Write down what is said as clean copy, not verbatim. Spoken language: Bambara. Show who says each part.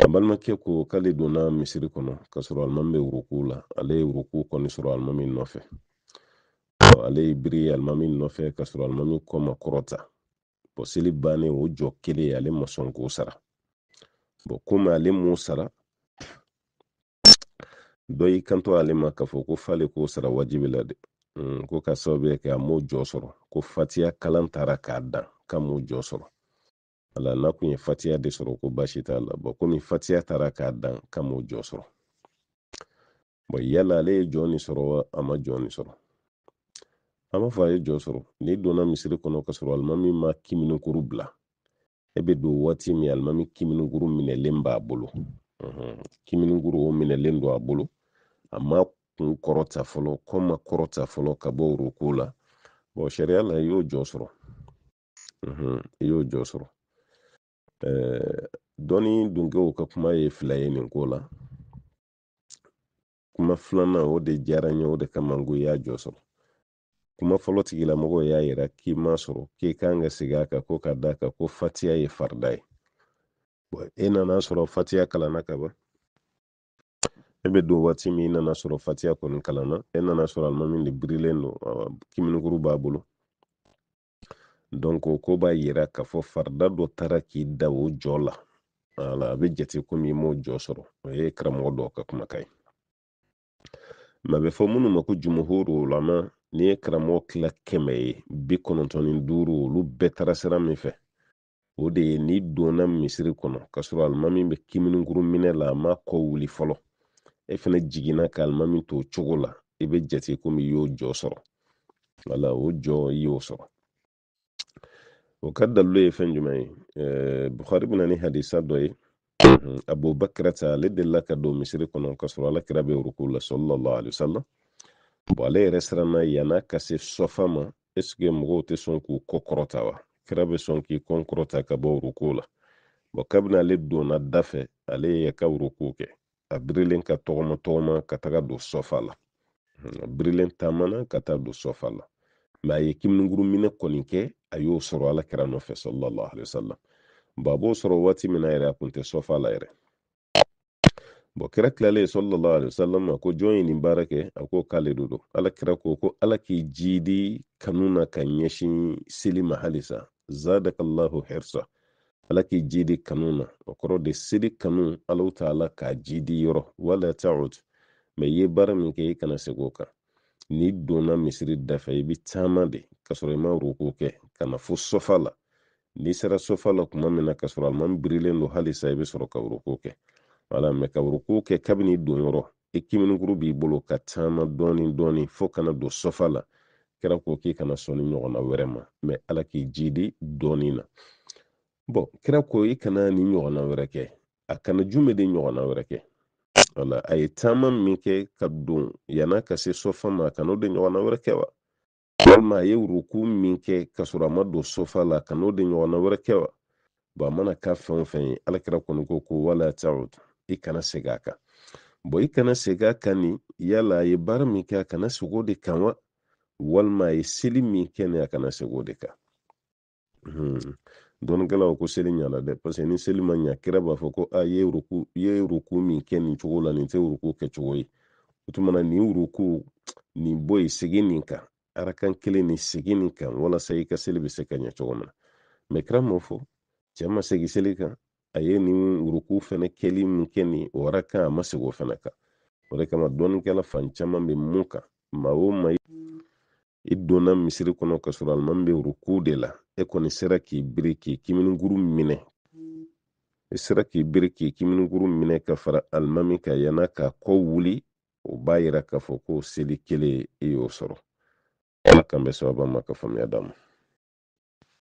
Speaker 1: A balimakɛ ko k'ale donna misiri kɔnɔ k'a sɔrɔ alimami bɛ wuruku la. Ale ye wuruku kɔni sɔrɔ alimami nɔfɛ. Ale y'i biri alimami nɔfɛ k'a sɔrɔ alimami kɔ ma kɔrɔta. Bɔn, seli bannen, o jɔ kelen, ale ma sɔn k'o sara. Bɔn, komi ale m'o sara, dɔ y'i kanto ale ma k'a fɔ ko f'ale k'o sara wajibi la dɛ, ko ka sababu kɛ a m'o jɔ sɔrɔ, ko fatiya kalan taara k'a dan, k'a m'o jɔ sɔrɔ. Wala n'a kun ye fatiya de sɔrɔ, ko baasi t'a la. Bɔn, komi fatiya taara k'a dan, k'a m'o jɔ sɔrɔ. Bɔn, yala ale ye jɔ nin sɔrɔ wa, a ma jɔ nin sɔrɔ? An b'a fɔ a ye jɔ sɔrɔ. N'i donna misiri kɔnɔ ka sɔrɔ alimami ma kiminikuru bila, e bɛ don waati min, alimami kiminikuru minɛlen b'a bolo, kiminikuru o minɛlen don a bolo, a ma kun kɔrɔta fɔlɔ, kɔ ma kɔrɔta fɔlɔ ka bɔ uruku la. Bɔn, sariya la, i y'o jɔ sɔrɔ, i y'o jɔ sɔrɔ. Dɔnni dunkew ka kuma ye fila ye nin ko la. Kuma filanan, o de diyara n ye, o de kama n ko i y'a jɔ sɔrɔ. Kuma fɔlɔ tigilamɔgɔw y'a yira k'i m'a sɔrɔ, k'i kan ka segin a kan, ko ka d'a kan ko fatiya ye farida ye. E nana sɔrɔ fatiya kalanna ka ban. E bɛ don waati min, i nana sɔrɔ fatiya kɔni kalanna, e nana sɔrɔ alimami de birilen don, kiminikuru b'a bolo. Donc ko b'a yira k'a fɔ farida dɔ taara k'i dan o jɔ la. Wala a bɛ jate komi i m'o jɔ sɔrɔ. O ye karamɔgɔ dɔw ka kumakan ye. Mɛ a bɛ fɔ minnu ma ko jumuhuru ulama, n'i ye karamɔgɔ tila 100 ye, 95, olu bɛɛ taara sira min fɛ, o de ye n'i donna misiri kɔnɔ k'a sɔrɔ alimami bɛ kiminikuru minɛ la, a ma kɔ wuli fɔlɔ, e fana jiginna ka alimami to o cogo la, i bɛ jate komi i y'o jɔ sɔrɔ. Wala o jɔ, i y'o sɔrɔ. O ka dalilu ye fɛn jumɛn ye? Bukhari bɛ na ni hadisa dɔ ye. Abubakarata, ale delila ka don misiri kɔnɔ ka sɔrɔ ala kira bɛ ruku la, sallallahu alaihi wasallam. Bɔn, ale yɛrɛ siranna yann'a ka se sɔfa ma, est-ce que mɔgɔw tɛ sɔn k'u kɔ kɔrɔta wa? Kira bɛ sɔn k'i kɔ kɔrɔta ka bɔ ruku la. Bɔn, kabini ale donna da fɛ, ale y'a ka ruku kɛ, a birilen ka tɔgɔma tɔgɔma ka taga don sɔfa la. A birilen taamana ka taa don sɔfa la, mɛ a ye kiminikuru minɛ kɔni kɛ, a y'o sɔrɔ ala kira nɔfɛ, sallallahu alaihi wasallam. Bɔn, a b'o sɔrɔ waati min na yɛrɛ, a kun tɛ sɔfa la yɛrɛ. Bɔn, kira tilalen, sallallahu alaihi wasallam, a ko jɔn ye nin baara kɛ? A ko k'ale de don. Ala kira ko ko ala k'i jiidi kanu na ka ɲɛsin seli ma halisa, zadakallahu hirsa, ala k'i jiidi kanu na. O kɔrɔ de, seli kanu, Alahu taala k'a jiidi yɔrɔ. Wala ta'ud, mɛ i ye baara min kɛ, i kana segin o kan. N'i donna misiri dafɛ, i bɛ taama de ka sɔrɔ i ma ruku kɛ, ka na fo sɔfa la. N'i sera sɔfa la tuma min na ka sɔrɔ alimami birilen don halisa, i bɛ sɔrɔ ka ruku kɛ. Wala mɛ ka ruku kɛ kabini don yɔrɔ, i kiminikuru b'i bolo, ka taama dɔɔni dɔɔni fo ka na don sɔfa la, kira ko k'i kana sɔn nin ɲɔgɔnna wɛrɛ ma, mɛ ala k'i jiidi dɔɔni na. Bɔn, kira ko i kana nin ɲɔgɔnna wɛrɛ kɛ, a kana jumɛn de ɲɔgɔnna wɛrɛ kɛ? Wala a ye taama min kɛ ka don yann'a ka se sɔfa ma, a kan'o de ɲɔgɔnna wɛrɛ kɛ wa? Walima a ye ruku min kɛ ka sɔrɔ a ma don sɔfa la, a kan'o de ɲɔgɔnna wɛrɛ kɛ wa? Bɔn, a mana kɛ fɛn o fɛn ye, alakira kɔni ko ko wala ta'ud, i kana segin a kan. Bɔn, i kana segin a kan nin, yala a ye baara min kɛ, a kana segin o de kan wa? Walima a ye seli min kɛ nin, a kana segin o de kan? Dɔnnikɛlaw ko seli ɲana dɛ, parce que ni seli ma ɲa, kira b'a fɔ ko a i ye ruku min kɛ nin cogo la, nin tɛ ruku kɛcogo ye. O tuma na nin ruku nin bɔ yen, segin nin kan, arakan kelen nin, segin nin kan, walasa i ka seli bɛ se ka ɲɛ cogo min na. Mɛ kira m'o fɔ, cɛ ma segin seli kan. A ye nin ruku fɛnɛ kɛli min kɛ nin o arakan, a ma segin o fɛnɛ kan. O de kama dɔnnikɛla fan caman bɛ mun kan, maa o maa i donna misiri kɔnɔ ka sɔrɔ alimami bɛ ruku de la, e kɔni sera k'i biri k'i kiminikuru minɛ, i sera k'i biri k'i kiminikuru minɛ ka fara alimami kan yann'a k'a kɔ wuli, o b'a yira k'a fɔ ko seli kelen, i y'o sɔrɔ. Ala k'an bɛn sawaba ma, ka faamuya d'an ma.